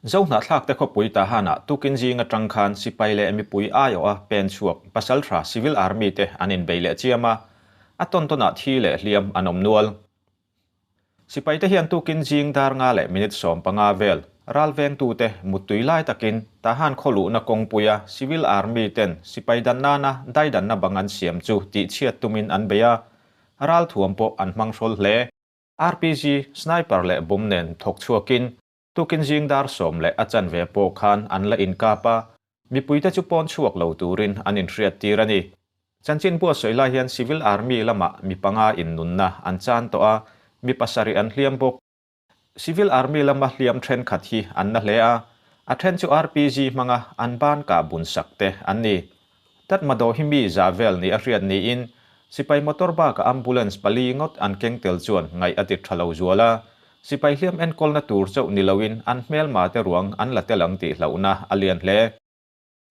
Zohnahthlakte khawpui Tahan-ah tukin zing atang khan sipai leh mipui aiawha pen chhuak pasaltha Civil Army te an inbei leh chiam a, a tawn tawnah thi leh hliam an awm nual. Sipaite hian tukin zing dar nga leh minute 15 vel ral vengtute muttui lai takin Tahan khaw luhna kawngpuia Civil Army ten sipai dan nana daidanna bang an siam chu tihchhiat tumin an bei a, ral thuam pawh an hmang hrawl hle. RPG, sniper leh bomb nen thawk chhuakin tukin zing dar sawm leh a chanve pawh khan an la inkap a, mipuite chu pawn chhuak lo turin an inhriat tir a ni. Chanchin buatsawi lai hian Civil Army lamah mi panga in nunna an chan tawh a, mi pasarih an hliam bawk. Civil Army lama hliam thenkhat hi an na hle a, a then chu RPG hmanga an ban kah bun sak te an ni. Tatmadaw hi mi za vel ni a hriat niin sipai motor bakah ambulance pali ngawt an keng tel chuan ngaih a ti tha lo zual a, sipai hliam enkawlna tur chauh ni loin an hmelma te ruang an la tel ang tih hlauhna a lian hle.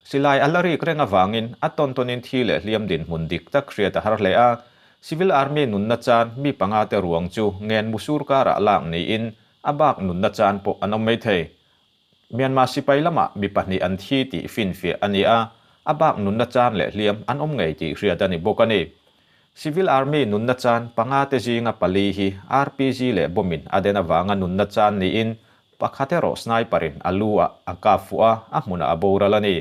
Silai a la rik reng avangin a tawn tawnin thi leh hliam dinhmun dik tak hriat a har hle a, Civil Army nunna chan mi panga te ruang chu ngen musur karah lak niin a bak nunna chan pawh an awm mai thei. Myanmar sipai lamah mi pahnih an thi tih finfiah a ni a, a bak nunna chan leh hliam an awm ngei tih hriat a ni bawk a ni. Civil Army nunna chan panga te zinga pali hi RPG leh bomb in a den avanga nunna chan niin Pakhat erawh sniper in a lu ah a kap fuh a, a hmunah a boral a ni.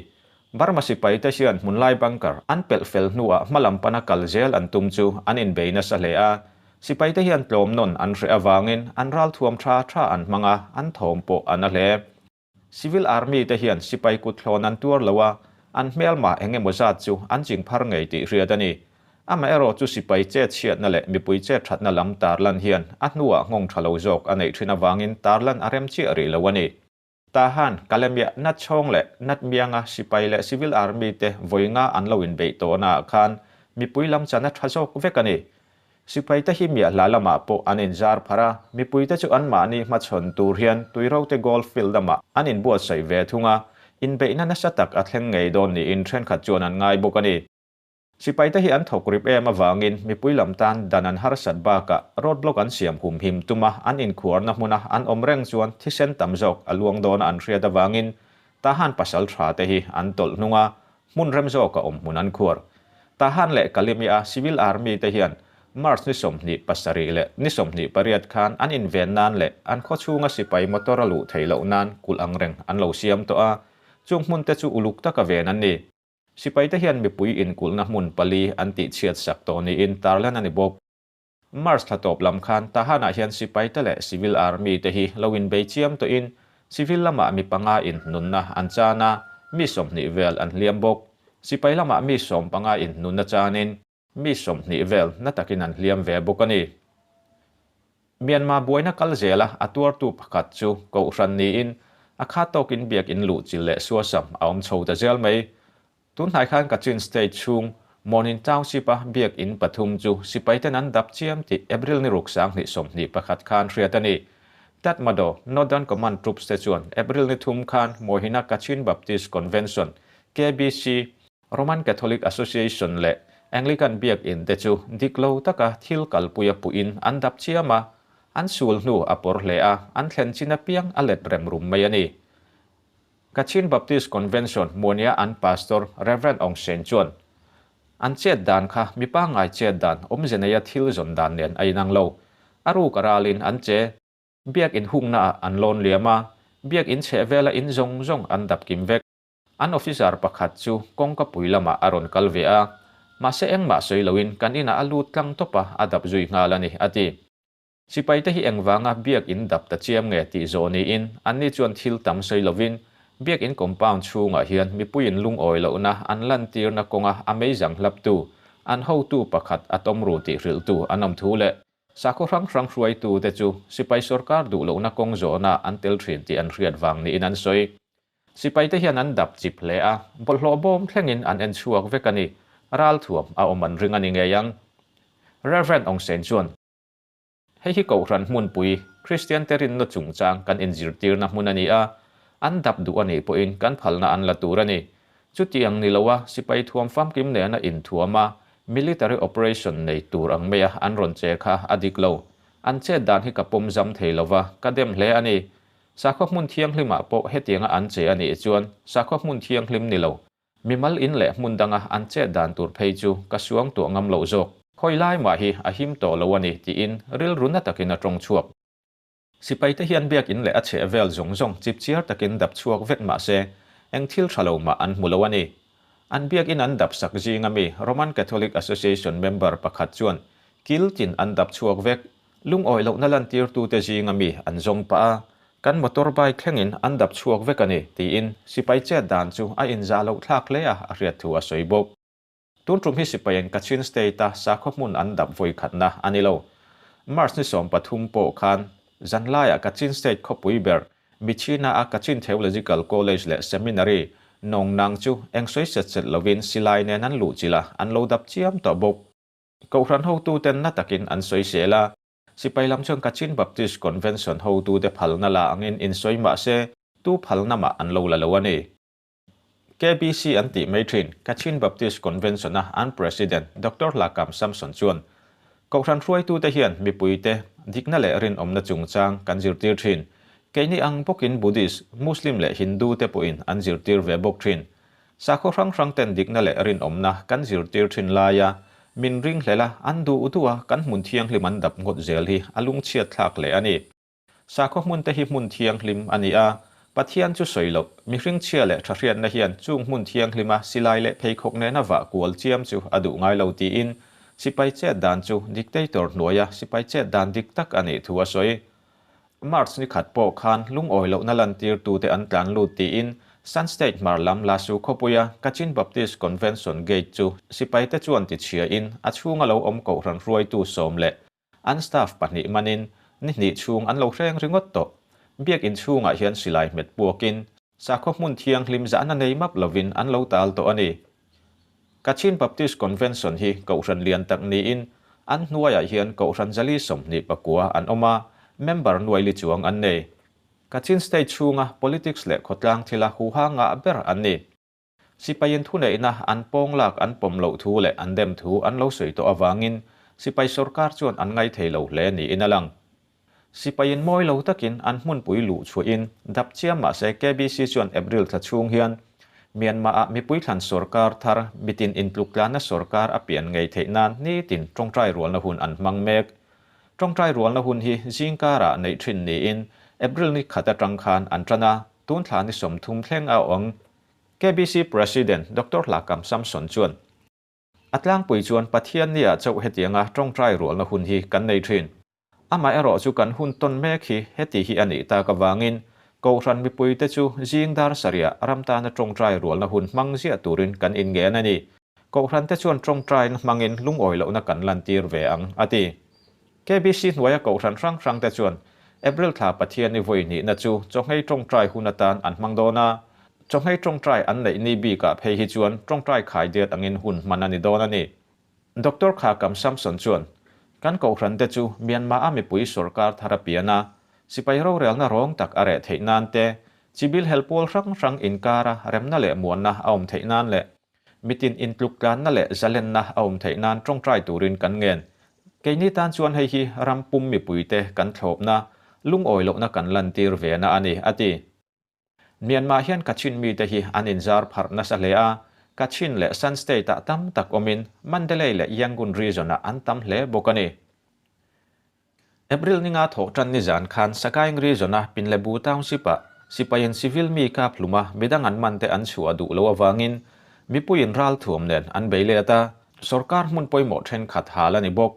Burma sipai te hian hmunlai bunker an pelh fel hnuah hmalam pana kal zel an tum chu an inbei nasa hle a. Sipai te hian tlawm nawn an hreh avangin an ralthuam tha tha an hmang a, an thawm pawh a na hle. Civil Army te hian sipai kut thlawn an tuar lo a, an hmelma eng emaw zat chu an ching phar ngei tih hriat a ni. Amaherawh chu sipai chet chhiatna leh mipui chet thatna lam tarlan hian a hnuah nghawng tha lo zawk a neih thin avangin tarlan a rem chiah rih lo a ni. Tahan, Kalemiah, Natchhawng leh Natmianga sipai leh Civil Army te vawi nga an lo inbeih tawhnaah khan mipui lam chan a tha zawk vek a ni. Sipai te hi miahla lamah pawh an inzar pharh a, mipui te chu anmahni hmachhawn tur hian Tuirote Golf Field lamah an inbuatsaih ve thung a, inbeihna nasa tak a thleng ngei dawn niin thenkhat chuan an ngai bawk a ni. Sipaite hi an thawk rip em avangin mipui lam tan dan an harsat bakah road block an siam humhim tuma an inkhuarna hmuna an awm reng chuan thisen tam zawk a luang dawna an hriat avangin Tahan pasal tha te hi an tawlh hnung a, hmun rem zawka awm hmun an khuar. Tahan leh Kalimia Civil Army te hian March ni 27 leh ni 28 khan an inven nan leh an khawchhunga sipai motor a luh theih loh nan kulh angreng an lo siam tawh a, chung hmun te chu uluk taka ven an ni. Sipaite hian mipui inkulhna hmun pali an tihchhiat sak tawh niin tarlan a ni bawk. March thla tawp lam khan Tahan-ah hian sipaite leh Civil Army te hi lo inbei chiam tawhin civil lamah mi panga in nunna an chan a, mi 20 vel an hliam bawk. Sipai lamah mi 15 in nunna chanin Mi 20 vel na takin an hliam ve bawk a ni. Myanmar buaina kal zela a tuartu pakhat chu Kohhran niin a khat tawkin biakin luh chil leh suasam a awm chho ta zel mai. Tunhnai khan Kachin State chhung Monin Township-a biakin pathum chu sipaiten an dap chiam tih April ni ruk 2021 khan hriat a ni. Tatmadaw Northern Command Troops te chuan April ni thum khan Mawhina Kachin Baptist Convention, KBC, Roman Catholic Association leh Anglican biakinn te chu dik lo taka thil kalpuia puhin an dap chiam a, an sul hnu a pawr hle a, an thlen chin apiang a let rem rum mai a ni. Kachin Baptist Convention Muania an Pastor Rev. Aung Sein chuan, An chet dan kha mi pangngai chet dan awmze neia thil zawn dan nen a inang lo. A ruk a ralin an che. Biakinn hungnaah an lawn liam a, biakinn chhehvela in zawng zawng an dap kim vek. An officer pakhat chu kawngka pui lamah a rawn kal ve a, mahse engmah sawi loin kan inah a lut tlang tawp a, a dap zui nghal a ni, a ti. Sipaite hi engvanga biakin dap ta chiam nge tih zawh niin anni chuan thil tam sawi lovin biakin compound chhungah hian mipuiin lungawi lohna an lantirna kawnga a meizang hlaptu, an hotu pakhat a tawm ru tih hrilhtu an awm thu leh sakhaw hrang hrang hruaitute chu sipai sorkar duh lohna kawng zawhna an tel thin tih an hriat vang niin an sawi. Sipaite hian an dap chip hle a, bawlhhlawh bawm thlengin an en chhuak vek a ni. Ralthuam a awm an ring a ni ngei ang. Rev. Aung Sein chuan, Hei hi Kohhran hmunpui, Kristiante rinna chungchang kan inzirtirna hmun a ni a, an dap duh a nih pawhin kan phalna an la tur a ni. Chutiang ni loa sipai thuam famkim nena inthuam a, military operation nei tur ang maia an rawn che kha a dik lo. An chet dan hi ka pawm zam thei lova, ka dem hle a ni. Sakhaw hmun thianghlimah pawh hetianga an che a nih chuan sakhaw hmun thianghlim ni lo, mimal in leh hmun danga an chet dan tur phei chu ka suangtuah ngam loh zawk. Khawi lai mah hi a him tawh lo a ni tiin rilru na takin a tawng chhuak. Sipaite hian biakin leh a chheh vel zawng zawng chipchiar takin dap chhuak vek mah se, eng thil tha lo mah an hmu lo a ni. An biakin an dap sak zinga mi Roman Catholic Association member pakhat chuan kil tin an dap chhuak vek, lungawi lohna lantirtute zinga mi an zawng pah a, kan motor bike thlengin an dap chhuak vek a ni, tiin sipai chet dan chu a inzah loh thlak hle a, a hriat thu a sawi bawk. Tun tum hi sipaiin Kachin State-a sakhaw hmun an dap vawi khatna a ni lo. March ni 13 pawh khan zanlaiah Kachin State khawpui ber Myitkyina-a Kachin Theological College leh Seminary Nongnang chu eng sawi set set lovin silai nen an luhchilh a, an lo dap chiam tawh bawk. Kohhran hotuten na takin an sawisel a, sipai lam chuan Kachin Baptist Convention hotute phalna la angin insawi mah se tu phalna mah an lo la lo a ni. KBC an tih mai thin, Kachin Baptist Convention-a an President Doctor Hlakam Samson chuan, Kohhran hruaitute hian mipuite dikna leh rinawmna chungchang kan zirtir thin. Keini ang bawkin Buddhist, Muslim leh Hindu te pawhin an zirtir ve bawk thin. Sakhaw hrang hrang ten dikna leh rinawmna kan zirtir thin laia min ringhlel a, an duh duh a kan hmun thianghlim an dap ngawt zel hi a lungchhiat thlak leh a ni. Sakhaw hmunte hi hmun thianghlim a ni a, Pathian chu sawi loh, mihring chhia leh tha hriatna hian chung hmun thianghlima silai leh pheikhawk nena vah kual chiam chu a duh ngai lo tiin sipai chet dan chu dictator hnuaia sipai chet dan dik tak a nih thu a sawi. March ni khat pawh khan lungawi lohna lantirtute an tlan lut tiin Shan State hmar lam Lasu khawpuia Kachin Baptist Convention Gate chu sipaite chuan tichhiain a chhunga lo awm kohhran hruaitu 10 leh An staff pahnih manin ni hnih chhung an lo hreng ringawt tawh. Biakin chhungah hian silai hmet puakin sakhaw hmun thianghlim zahna nei map lovin an lo tal tawh a ni. Kachin Baptist Convention hi kohhran lian tak niin an hnuaiah hian kohhran zali 24 an awm a, member nuaili chuang an nei. Kachin State chhunga politics leh khawtlang thila huha ngah ber an ni. Sipaiin thuneihna an pawng lak an pawm loh thu leh an dem thu an lo sawi tawh avangin sipai sorkar chuan an ngaithei lo hle niin a lang. Sipaiin mawi lo takin an hmunpui luh chhuahin dap chiam mah se KBC chuan April thla chhung hian Myanmar-ah mipui thlan sorkar thar mitin intluktlana sorkar a pian ngei theih nan nitin tawngtai rualna hun an hmang mek. Tawngtai rualna hun hi zingkarah neih thin niin April ni khat atang khan an tan a, tun thla ni 30 thleng a awng. KBC President Doctor Hlakam Samson chuan, A tlangpui chuan Pathian nia chauh hetianga tawngtai rualna hun hi kan nei thin. Amaherawh chu kan hun tawn mek hi heti hi a nih tak avangin Kohhran mipuite chu zing dar sarihah ram tana tawngtai rualna hun hmang ziah turin kan inngen a ni. Kohhrante chuan tawngtaina hmangin lungawi lohna kan lantir ve ang, a ti. KBC hnuaia kohhran hrang hrangte chuan April thla Pathian i vawi hnihna chu chawhngei tawngtai hun atan an hmang dawn a. Chawhngei tawngtai an neih ni bikah phei hi chuan tawngtai khai diat angin hun hman a ni dawn a ni. Doctor Khakam Samson chuan, Kan kohhrante chu Myanmar-a mipui sorkar thar a pian a, sipai rorelna rawng tak a reh theih nan te, chibil hel pawl hrang hrang inkara remna leh muanna a awm theih nan leh Mitin intluktlanna leh zalenna a awm theih nan tawngtai turin kan ngen. Keini tan chuan hei hi ram pum mipuite kan thlawpna, lungawi lohna kan lantir ve na a ni, a ti. Myanmar hian Kachin mite hi an inzar pharh nasa hle a, Kachin leh Shan State-ah tam tak awmin Mandalay leh Yangon region-ah an tam hle bawk a ni. April ninga thawh tan nizan khan Sagaing Region-a Pinlebu Township-ah sipaiin civil mi kap hlum a midang an man te an chhuah duh loh avangin mipuiin ralthuam nen an bei let a, sorkar hmun pawimawh thenkhat hal a ni bawk.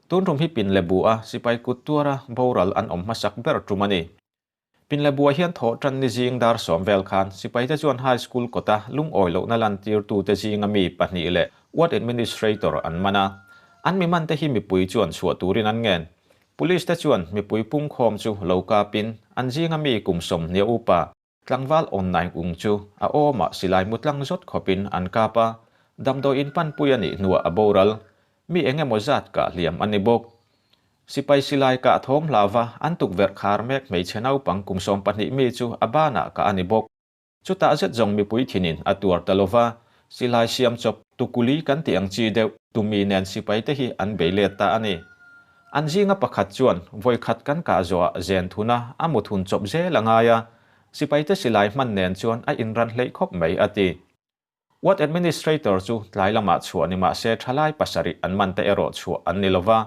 Tun tum hi Pinlebu-a sipai kut tuara boral an awm hmasak ber tum a ni. Pinlebuah hian thawh tan ni zing dar 10 vel khan sipaite chuan high school kawta lungawi lohna lantirtute zinga mi pahnih leh ward administrator an man a. An mi mante hi mipui chuan chhuah turin an ngen. Police te chuan mipui pungkhawm chu lo kapin an zinga mi kum 20 upa tlangval online ung chu a awmah silai mu tlang zawt khawpin an kap a, damdawiin panpui a nih hnuah a boral. Mi eng emaw zat kah hliam a ni bawk. Sipai silai kah thawm hlauva an tukverh khar mek hmeichhe naupang kum 12 mi chu a banah kah a ni bawk. Chutah zet zawng mipui thinin a tuar ta lova, silai siam chawp tukuli kan tih ang chi deuh tumi nen sipai te hi an bei let ta a ni. An zinga pakhat chuan vawi khat kan kah zawhah zen thuna a mu thun chawp zel a ngai a, sipaite silai hman nen chuan a inran hleih khawp mai, a ti. Ward Administrator chu tlai lamah chhuah ni mah se thalai pasarih an man te erawh chhuah an ni lova,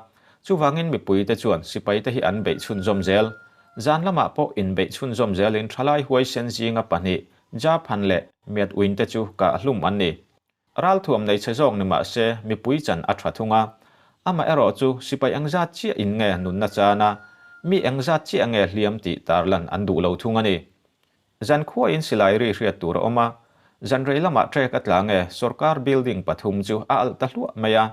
chuvangin mipuite chuan sipaite hi an beih chhunzawm zel. Zan lamah pawh inbeih chhunzawm zelin thalai huaisen zinga pahnih Japhan leh Miat Uin te chu kah hlum an ni. Ralthuam nei chhe zawk ni mah se mipui chan a tha thung a, amaherawh chu sipai engzat chiah in nge nunna chan a, mi engzat chiah nge hliam tih tarlan an duh lo thung a ni. Zan khuain silai ri hriat tur a awm a, zan rei lamah trek a tla nge sorkar building pathum chu a alh ta hluah mai a.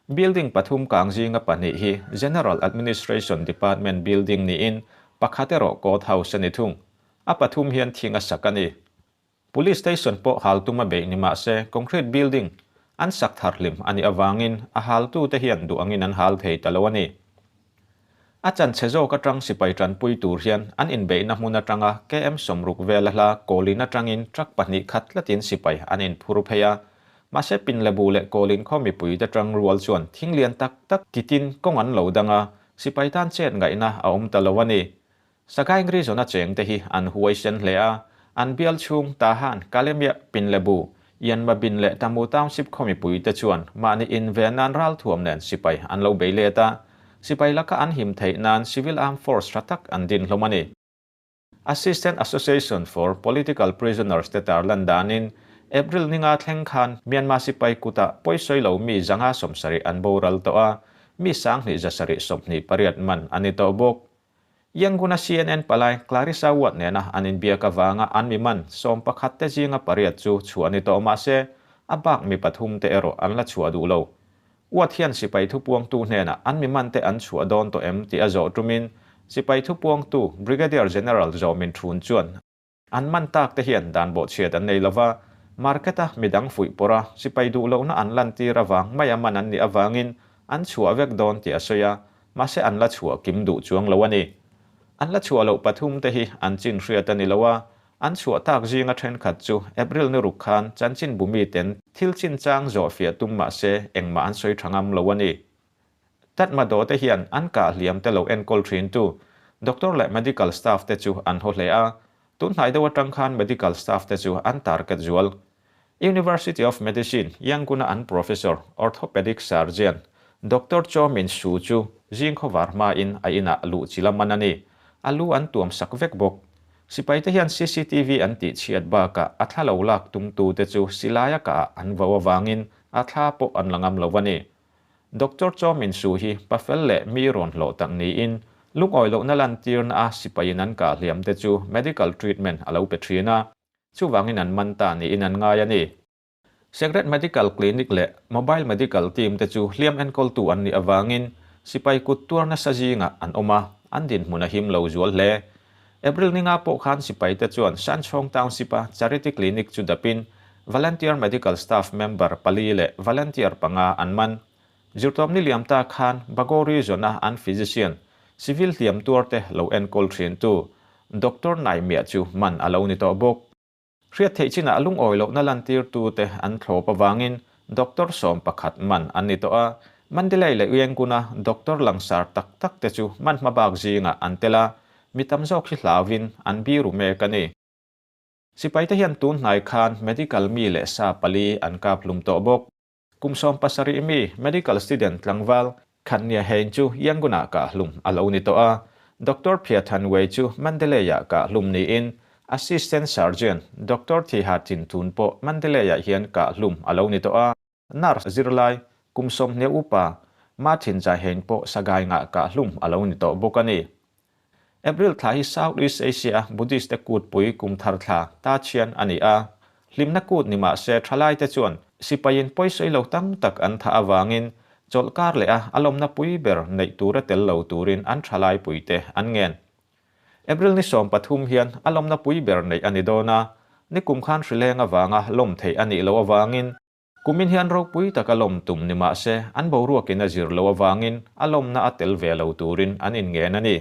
Building pathum kang zinga pahnih hi General Administration Department building niin pakhat erawh Court House a ni thung. A pathum hian thing a sak a ni. Police Station pawh hal tum a beih ni mah se concrete building an sak thar hlim a nih avangin a haltute hian duh angin an hal thei ta lo a ni. A chanchhe zawk atang sipai tanpui tur hian an inbeihna hmun atanga KM 60 vela hla Kawlin atangin truck pahnih khat tlatin sipai an inphur phei a. Mahse Pinlebu leh Kawlin khaw mipuite tang rual chuan thing lian tak tak kitin kawng an lo dang a, sipai tan chet ngaihna a awm ta lo a ni. Sagaing Region a chengte hi an huaisen hle a, an bial chhung Tahan, Kalemia, Pinlebu, Yanmabin leh Tamu Township khaw mipuite chuan mahni inven nan ralthuam nen sipai an lo bei let a, sipai laka an him theih nan Civil Armed Force tha tak an din hlawm a ni. Assistant Association for Political Prisoners te tarlan danin April ninga thleng khan Myanmar sipai kutah pawisawi lo mi 170 an boral tawh a, mi 2128 man a ni tawh bawk. Yangon-a CNN palai Clarissa Watt nena an inbiak avanga an mi man 11 te zinga pariat chu chhuah ni tawh mah se, a bak mi pathum te erawh an la chhuah duh lo. Watt hian sipai thupuangtu hnenah an mi man te an chhuah dawn tawh em tih a zawh tumin sipai thupuangtu Brigadier General Zaw Min Thun chuan An man tak te hian dan bawhchhiat an nei lova, market-a midang fuih pawrh a, sipai duh lohna an lantir avang maia man an nih avangin an chhuah vek dawn tih a sawi a, mahse an la chhuah kim duh chuang lo a ni. An la chhuah loh pathum te hi an chin hriat a ni lo a, an chhuah tak zinga thenkhat chu April ni ruk khan chanchinbu miten thil chinchang zawhfiah tum mahse engmah an sawi tha ngam lo a ni. Tatmadaw te hian an kah hliam te lo enkawl thin tu doctor leh medical staff te chu an haw hle a, tun hnai deuh atang khan medical staff te chu an target zual. University of Medicine, Yangon-a an professor, orthopedic surgeon, Doctor Cho Min Su chu zing khawvar hmain a inah luh chila man a ni. A lu an tuam sak vek bawk. Sipai te hian CCTV an tih chhiat bakah a thla lo lak tumtu te chu silaia kah an vo avangin a thla pawh an la ngam lo a ni. Doctor Cho Min Su hi pafel leh mi rawn hlawh tak niin, lungawi lohna lantirna a sipaiin an kah hliam te chu medical treatment a lo pe thin a, chuvangin an man ta niin an ngai a ni. Secret Medical Clinic leh Mobile Medical Team te chu hliam enkawltu an nih avangin sipai kut tuar nasa zingah an awm a, an dinhmun a him lo zual hle. April ninga pawh khan sipaite chuan Shanchhawng Township-a Charity Clinic chu dapin Volunteer Medical Staff member pali leh volunteer panga an man. Zirtawpni liam ta khan Bago Region-a an physician, civil hliam tuarte lo enkawl thintu Doctor Naimiah chu man a lo ni tawh bawk. Hriat theih chinah lungawi lohna lantirtute an thlawp avangin doctor 11 man an ni tawh a, Mandalay leh Uiengkuna doctor langsar tak tak te chu man hma bak zingah an tel a, mi tam zawk hi hlauvin an biru mek a ni. Sipaite hian tun hnai khan medical mi leh sa pali an kap hlum tawh bawk. Kum 17 mi medical student tlangval Khannia Hein chu Yangon-ah kah hlum a lo ni tawh a, Doctor Phia Than Wei chu Mandalay-ah kah hlum niin Assistant Surgeon Doctor Thiha Thin Thun pawh Mandalay-ah hian kah hlum a lo ni tawh a, nurse zirlai kum 20 upa Ma Thin Zai Hein pawh Sagaing-ah kah hlum a lo ni tawh bawk a ni. April thla hi South East Asia a Buddhist te kutpui kum thar thla ta chhian a ni a. Hlimna kut ni mah se thalaite chuan sipaiin pawisawi lo tam tak an thah avangin chawlhkar leh a a lawmna pui ber neih tura tel lo turin an thalai puite an ngen. April ni 13 hian a lawmna pui ber neih a ni dawn a, nikum khan hrileng avanga lawm theih a nih loh avangin Kumin hian ropui taka lawm tum ni mah se, an boruakin a zir loh avangin a lawmna a tel ve lo turin an inngen a ni.